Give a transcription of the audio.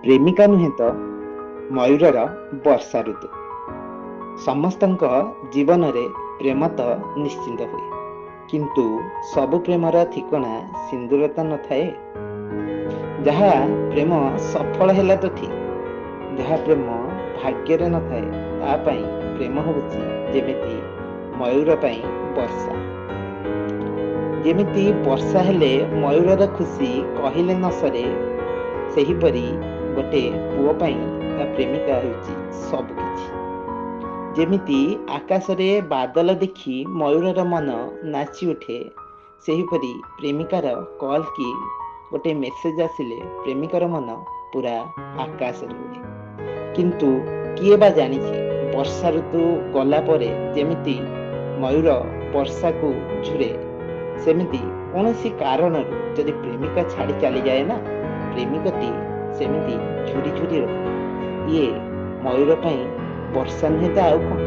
ପ୍ରେମିକା ନୁହେଁ ତ ମୟୂରର ବର୍ଷା ଋତୁ। ସମସ୍ତଙ୍କ ଜୀବନରେ ପ୍ରେମ ତ ନିଶ୍ଚିନ୍ତ ହୁଏ, କିନ୍ତୁ ସବୁ ପ୍ରେମର ଠିକଣା ସିନ୍ଦୁର ତ ନଥାଏ। ଯାହା ପ୍ରେମ ସଫଳ ହେଲା ତ ଠିକ୍, ଯାହା ପ୍ରେମ ଭାଗ୍ୟରେ ନଥାଏ ତା ପାଇଁ ପ୍ରେମ ହେଉଛି ଯେମିତି ମୟୂର ପାଇଁ ବର୍ଷା। ଯେମିତି ବର୍ଷା ହେଲେ ମୟୂରର ଖୁସି କହିଲେ ନ ସରେ, ସେହିପରି ଗୋଟେ ପୁଅ ପାଇଁ ତା ପ୍ରେମିକା ହେଉଛି ସବୁକିଛି। ଯେମିତି ଆକାଶରେ ବାଦଲ ଦେଖି ମୟୂରର ମନ ନାଚି ଉଠେ, ସେହିପରି ପ୍ରେମିକାର କଲ୍ କି ଗୋଟେ ମେସେଜ ଆସିଲେ ପ୍ରେମିକର ମନ ପୁରା ଆକାଶରେ ଉଡ଼େ। କିନ୍ତୁ କିଏ ବା ଜାଣିଛି, ବର୍ଷା ଋତୁ ଗଲା ପରେ ଯେମିତି ମୟୂର ବର୍ଷାକୁ ଝୁରେ, ସେମିତି କୌଣସି କାରଣରୁ ଯଦି ପ୍ରେମିକା ଛାଡ଼ି ଚାଲିଯାଏ ନା, ପ୍ରେମିକଟି ସେମିତି ଝୁରି ଝୁରି ରହେ। ଇଏ ମୟୂର ପାଇଁ ବର୍ଷା ନୁହେଁ ତ ଆଉ କ'ଣ?